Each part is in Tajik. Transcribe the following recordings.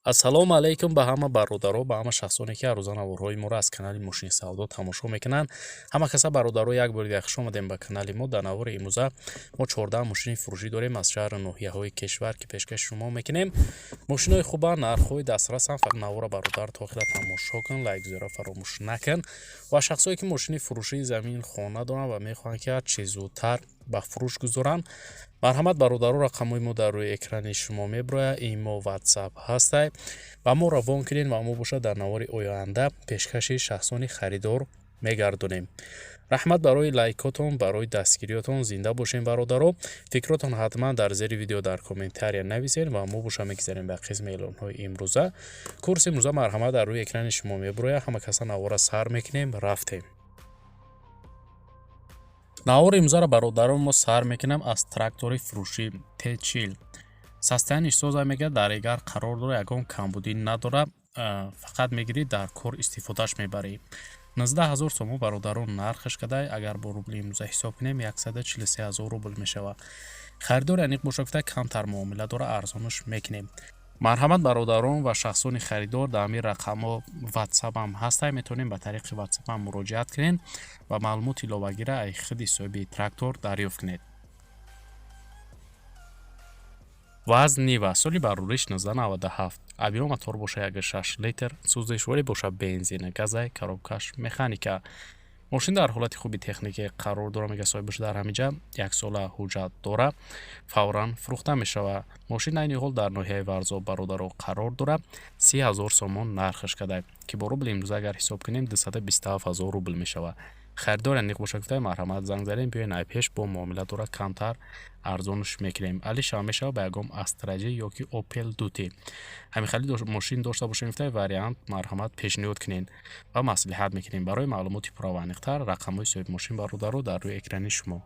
Ассалому алайкум ба ҳама бародаро, ба ҳама шахсоне, ки ҳаррӯза наворҳои моро аз канали Мошини Савдо тамошо мекунанд. Ҳама каса, бародаро, як бори дигар хуш омадем ба канали мо. Дар навори имрӯза мо 14 мошини фурӯшӣ дорем аз шаҳру ноҳияҳои кишвар, ки пешкаши шумо мекунем. Мошинои хубанд, нархҳои дастрасанд. Навора, бародар, то охира тамошо кун, лайк зиёра фаромӯш накун. Ва шахсое, ки мошини фурӯшии замин, хона доранд ва мехоҳанд, ки ҳарчи зудтар ба фурӯш гузоранд, марҳамат, бародаро, рақамҳои мо дар рӯи экрани шумо мебирояд, имо, Ватсап ҳастай, ва мо равон кунед ва мо бошад дар навори оянда пешкаши шахсони харидор мегардонем. Раҳмат барои лайкотон, барои дастгириётон. Зинда бошем, бародаро. Фикротон ҳатман дар зери видео дар комментария нависед ва мо боша мегзарем ба қисми эълонҳои имрӯза. Курси имрӯза, марҳамат, дар рӯи экрани шумо мебирояд. Ҳама каса навора сар мекунем, рафтем. Навори имрӯзаро, бародарон, мо сар мекунем аз трактори фурӯшӣ Т40. Состояние соза, мегӯяд, дар эгар қарор дора, ягон камбудӣ надора, фақат мегирӣ, дар кор истифодаш мебарӣ. 19 000 сомон, бародарон, нархаш кадай. Агар бо рубли имрӯза ҳисоб кунем, 143 000 рубл мешавад. Харидори аниқ боша, гуфта, камтар муомила дора, арзонаш мекунем. Марҳамат, бародарон ва шахсони харидор, дар ҳамин рақамҳо Ватсапам ҳастай, метавонем ба тариқи Ватсапам муроҷиат кунед ва маълумоти иловагиро аз худи соҳиби трактор дарёфт кунед. Вазн Нива, соли барориш 1997, объём мотор боша 1,6 литр, сӯзишворӣ боша бензин, газай, коробкаш механика. Мошин дар ҳолати хуби техникӣ қарор дора, мега соҳибаш. Дар ҳаминҷа яксола ҳуҷҷат дора, фавран фурӯхта мешавад. Мошин айни ҳол дар ноҳияи Варзоб, бародаро, қарор дора. 30 000 сомон нархаш када, ки бо рубли имрӯза агар ҳисоб кунем, 227 000 рубл мешавад. Харидори аниқ боша, гуфта, марҳамат, занг занед, биёед айпеш, бо муомила дорад, камтар арзонаш мекунем. Алишава мешавад ба ягон Астра Ҷи ё ки Опел Дути. Ҳамин хали мошин дошта бошем, гуфта, вариант, марҳамат, пешниҳод кунед ва маслиҳат мекунем. Барои маълумоти пурра ва аниқтар рақамҳои соҳибмошин, бародаро, дар рӯи экрани шумо.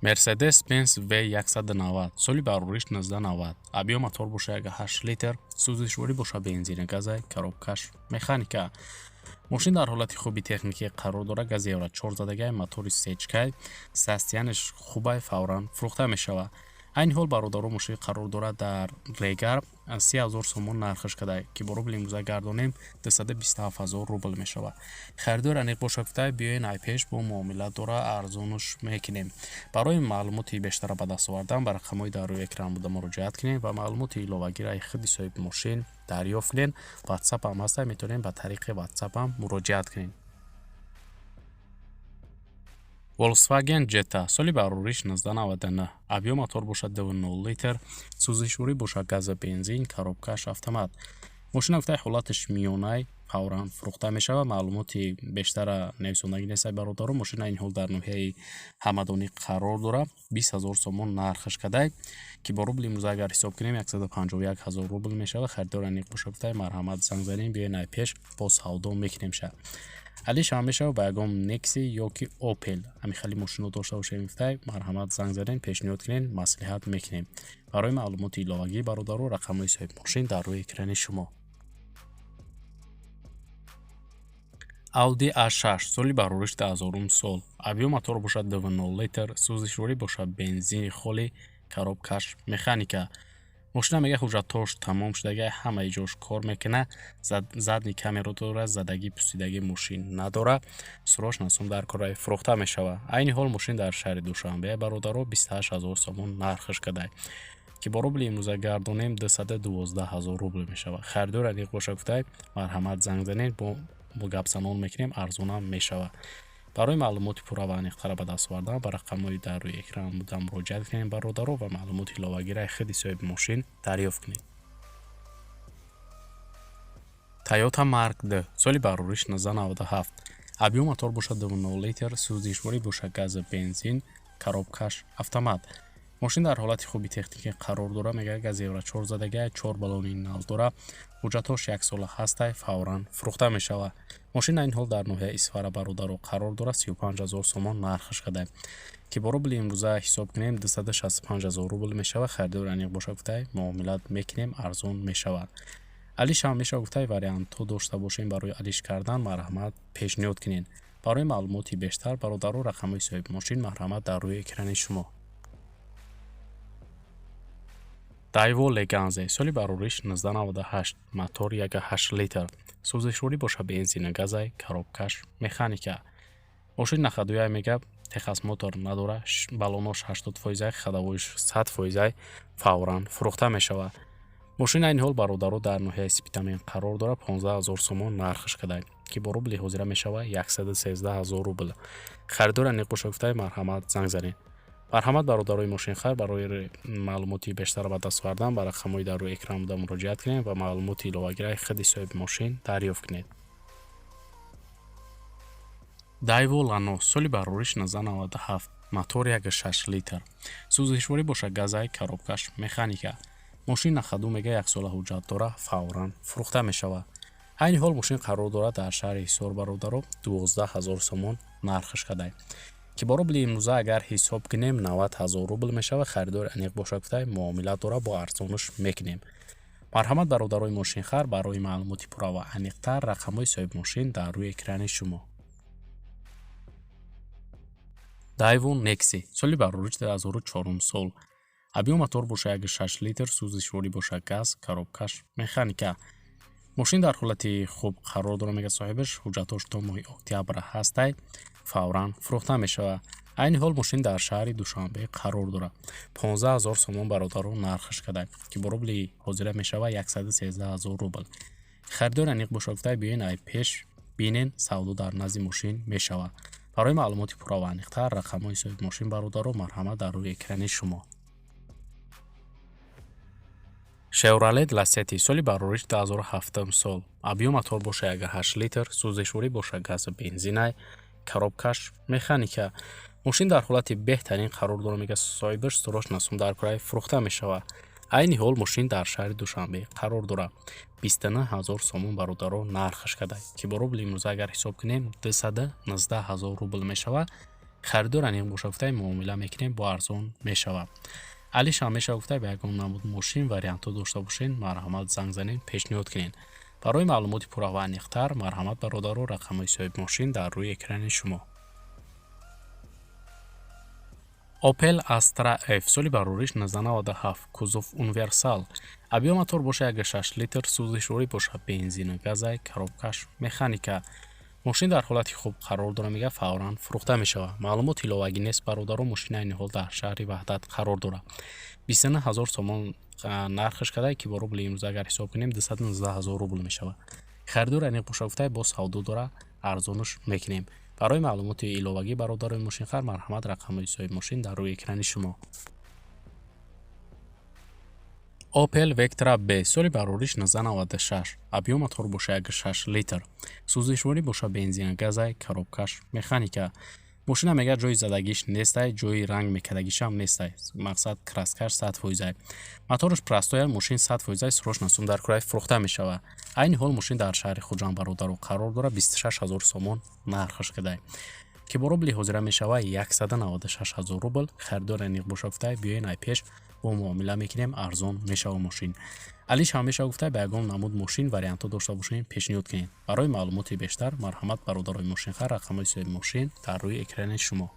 Мерседес Бенз В190, соли барориш 1990, объём мотор боша 1,8 литр, сӯзишворӣ боша бензини газай, коробкаш механика. Мошин дар ҳолати хуби техникӣ қарор дорад, гази Евро 4 задагай, мотори сечкай, состояние ш хубай, фавран фурӯхта мешавад. Айни ҳол, бародаро, мошин қарор дорад дар Регар. 30 000 сомон нархаш кадай, ки бо рубли имрӯза гардонем, 227 000 рубл мешавад. Харидори аниқ боша, гуфта, биёен айпеш, бо муомила дора, арзонаш мекунем. Барои маълумоти бештара ба даст овардан ба рақамҳои дар рӯи экран буда муроҷиат кунед ва маълумоти иловагиро аз худи соҳиби мошин дарёфт кунед. Ватсапам ҳаста, метавонед ба тариқи Ватсапам муроҷиат кунед. Volkswagen Jetta, соли барориш 1999, объём мотор бошад 2,0 литр, сӯзишворӣ бошад газа бензин, коробкаш автомат. Мошина, гуфтаи, ҳолаташ миёнай, фавран фурӯхта мешавад. Маълумоти бештара нависондагӣ нестай, бародаро. Мошина айни ҳол дар ноҳияи Ҳамадонӣ қарор дорад. 20 000 сомон нархаш кадай, ки бо рубли имрӯза агар ҳисоб кунем, 151 000 рубл мешавад. Харидори аниқ боша, гуфтаи, марҳамат, занг занед, биёен айпеш, бо савдо мекунем ша. Алишава мешавад ба ягон Некси ё ки Опел. Ҳамин хели мошино дошта бошем, гуфтай, марҳамат, занг занед, пешниҳод кунед, маслиҳат мекунем. Барои маълумоти иловагӣ, бародаро, рақамҳои соҳибмошин дар рӯи экрани шумо. Audi A6, соли барориш 2000 сол, объём мотор бошад 2,0 литр, сӯзишворӣ бошад бензини холӣ, коробкаш механика. Мошина, мега, ҳуҷҷатҳош тамом шудага, ҳамаи ҷош кор мекуна, задний камера дора, задагӣ пусидагӣ мошин надора, сурош насум дар кора, фурӯхта мешавад. Айни ҳол мошин дар шаҳри Душанбе, бародаро. 28 000 сомон нархаш кадай, ки бо рубли имрӯза гардонем, 212 000 рубл мешавад. Харидор аниқ боша, гуфтай, марҳамат, занг занед, бо гапзанон мекунем, арзонам мешавад. Барои маълумоти пурра ва аниқтара ба даст овардан ба рақамҳои дар рӯи экран буда муроҷиат кунед, бародаро, ва маълумоти иловагиро аз худи соҳиби мошин дарёфт кунед. Toyota Mark II, соли барориш 1997, объём мотор бошад 2,0 литр, сӯзишворӣ бошад газа бензин, коробкаш автомат. Мошин дар ҳолати хуби техникӣ қарор дорад, мегӯяд, газ Евро 4 задагиа, чор баллони нав дора, ҳуҷҷатҳош яксола ҳастай, фавран фурӯхта мешавад. Мошин айни ҳол дар ноҳияи Исфара, бародаро, қарор дорад. 35 000 сомон нархаш кадай, ки бо рубли имрӯза ҳисоб кунем, 265 000 рубл мешавад. Харидори аниқ боша, гуфтай, муомилат мекунем, арзон мешавад. Алишам мешавад, гуфтай, вариантҳо дошта бошем барои алиш кардан, марҳамат, пешниҳод кунед. Барои маълумоти бештар, бародаро, рақамҳои соҳиби мошин, марҳамат, дар рӯи экрани шумо. Daewoo Leganza соли барориш 1998, мотор 1.8 литр, сӯзишворӣ боша бензина газай, коробкаш механика. Мошин на ходуяй мега, техосмотр надора, баллонош 80%, ходовойш 100%, фавран фурӯхта мешавад. Мошин айни ҳол бародаро дар ноҳияи Спитамен қарор дорад, 15 000 сомон нархш кадай, ки бо рубли ҳозира мешавад 113 000 рубл. Харидор аниқ боша гуфтаи, марҳамат, занг занед. Марҳамат, бародарои мошинхар, барои маълумоти бештар ба даст овардан ба рақамҳои дар рӯи экран буда муроҷиат кунед ва маълумоти иловагираи худи соҳиби мошин дарёфт кунед. Daewoo Lanos соли барориш 1997, мотор 1.6 литр, сӯзишворӣ боша газай, коробкаш механика. Мошин на ходу мега, яксола ҳуҷҷат дора, фавран фурӯхта мешавад. Айни ҳол мошин қарор дорад дар шаҳри Ҳисор, бародаро, 12 000 сомон нархш кадай, ки бо рубли имрӯза агар ҳисоб кунем, 90 000 рубл мешавад. Харидори аниқ боша гуфтай, муомила дора, бо арзонаш мекунем. Марҳамат, бародарои мошинхар, барои маълумоти пурра ва аниқтар рақамҳои соҳиби мошин дар рӯи экрани шумо. Daewoo Nexi соли барориш 2004 сол, объём мотор боша 1.6 литр, сӯзишворӣ боша газ, коробкаш механика. Мошин дар ҳолати хуб қарор дорад, мега соҳибаш, ҳуҷҷатҳош то моҳи октябр ҳастай, фавран фурӯхта мешавад. Айни ҳол мошин дар шаҳри Душанбе қарор дорад, 15 000 сомон бародаро нархш кадай, ки бо рубли ҳозира мешавад 113 000 рубл. Харидори аниқ боша гуфтай, биёен ай пеш бинен, савдо дар назди мошин мешавад. Барои маълумоти пурра ва аниқтар рақамҳои соҳиби мошин, бародаро, марҳамат, дар рӯи экрани шумо. Chevrolet Lacetti соли барориш 2007 сол, объём мотор боша 1.8 литр, сӯзишворӣ боша газу бензинай, коробкаш механика. Мошин дар ҳолати беҳтарин қарор дорад, мега соҳибаш, срочно сум дар кӯраи, фурӯхта мешавад. Айни ҳол мошин дар шаҳри Душанбе қарор дорад, 29 000 сомон бародаро нархш кадай, ки бо рубли имрӯза агар ҳисоб кунем, 219 000 рубл мешавад. Харидор аниқ боша гуфтай, муомила мекунем, бо арзон мешавад. Алишам мешава гуфтай, ба ягон намуд мошин вариантҳо дошта бошед, марҳамат, занг занед, пешниҳод кунед. Барои маълумоти пурра ва аниқтар марҳамат, бародаро, рақамҳои соҳиби мошин дар рӯи экрани шумо. Opel Astra F соли барориш 1997, кузов универсал, объём мотор боша 1.6 литр, сӯзишворӣ боша бензину газай, коробкаш механика. Мошин дар ҳолати хуб қарор дорад, мега, фавран фурӯхта мешавад. Маълумот иловагӣ нест, бародаро, мошин айни ҳол дар шаҳри Ваҳдат қарор дорад, 29 000 сомон нархш кадай, ки бо рубли имрӯза агар ҳисоб кунем, 219 000 рубл мешавад. Харидор аниқ боша гуфтай, бо савдо дора, арзонаш мекунем. Барои маълумоти иловагӣ, бародарои мошинхар, марҳамат, рақамҳои соҳиби мошин дар рӯи экрани шумо. Opel Vectra B соли барориш 1996, объём мотор боша 1.6 литр, сӯзишворӣ боша бензина газай, коробкаш механика. Мошина мега ҷои задагиш нестай, ҷои ранг мекардагишам нестай, мақсад краскаш 100%, мотораш простоя, мошин 100%, срочно сум дар кӯраи, фурӯхта мешавад. Айни ҳол мошин дар шаҳри Хуҷанд, бародаро, қарор дорад, 26 000 сомон нархш кадай, ки бо рубли ҳозира мешавад 196 000 рубл. Харидор аниқ боша гуфтай, биёен ай пеш бо муомила мекунем, арзон мешава мошин. Алиш ҳам мешава гуфтай, ба ягон намуд мошин вариантҳо дошта бошем, пешниҳод кунед. Барои маълумоти бештар марҳамат, бародарои мошинхар, рақамҳои соҳиби мошин дар рӯи экрани шумо.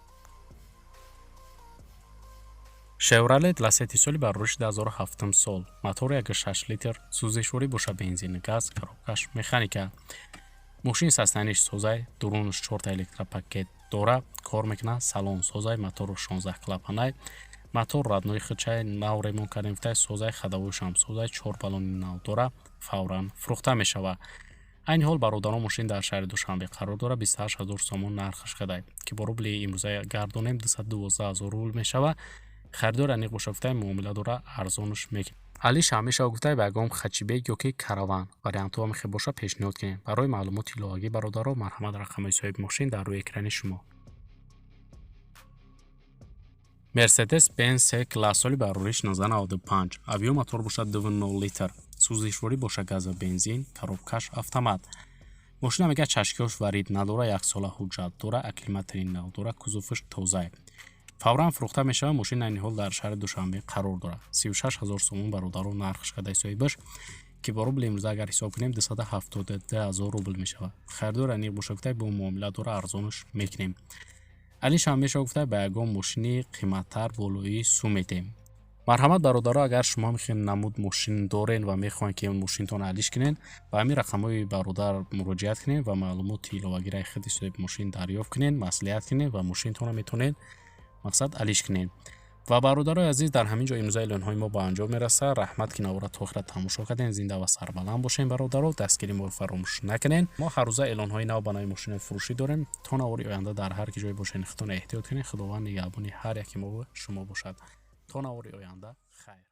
Chevrolet Lacetti соли барориши 2007 сол, мотор 1.6 литр, сӯзишворӣ боша бензин газ, коробкаш механика. Мошин состояниш созай, дурунаш чорта электропакет дора, кор мекунад, салон созай, мотору 16 клапанай, мотор родной худчай, нав ремонт кардем гуфтай, созай, ходовойшам созай, чор баллони нав дора, фавран фурӯхта мешавад. Айни ҳол, бародарон, мошин дар шаҳри Душанбе қарор дорад, 28 000 сомон нархаш кадай, ки бо рубли имрӯза гардонем, 212 000 рубл мешавад. Харидор аниқ боша гуфтай, муомила дора, арзонаш мекунем. Алиш ҳам мешава гуфтай, ба ягон хэтчбек ё ки караван вариантҳо мехе боша, пешниҳод кунем. Барои маълумоти иловагӣ, бародаро, марҳамат, рақамҳои соҳиби мошин дар рӯи экрани шумо. Mercedes Benz C класс соли барориш 1995, объём мотор бошад 2.0 литр, сӯзишворӣ боша газа бензин, коробкаш автомат. Мошина мега чашкиҳош варид надора, яксола ҳуҷҷат дора, акклиматори нав дора, кузоваш тозае, фавран фурӯхта мешавад. Мошин айни ҳол дар шаҳри Душанбе қарор дорад, 36 000 сомон, бародаро, нархш кадай соҳибаш, ки бо рубли имрӯза агар ҳисоб кунем, 272 000 рубл мешавад. Харидор аниқ боша гуфтай, бо муомила дора, арзонаш мекунем. Алиш ҳам мешава гуфтай, ба ягон мошини қиматтар болои сум метем. Марҳамат, бародаро, агар шумо ҳам намуд мошин дорен ва мехоҳед, ки мошинтон алиш кунед, ба ҳамин рақамҳои бародар муроҷиат кунед ва маълумоти иловагираи худи соҳиби мошин дарёфт кунед, маслиҳат кунед ва мошинтонро метавонед, мақсад, алиш кунед. Ва, бародарои азиз, дар ҳамин ҷо имрӯза эълонҳои мо ба анҷом мерасад. Раҳмат, ки навора то охира тамошо кардем. Зинда ва сарбаланд бошем, бародаро. Дастгири моро фаромӯш накунед. Мо ҳаррӯза эълонҳои нав ба нави мошинои фурӯшӣ дорем. То навори оянда дар ҳар ки ҷое бошед, худтон эҳтиёт кунед. Худованд нигаҳбони ҳар яки мо шумо бошад. То навори оянда, хайр.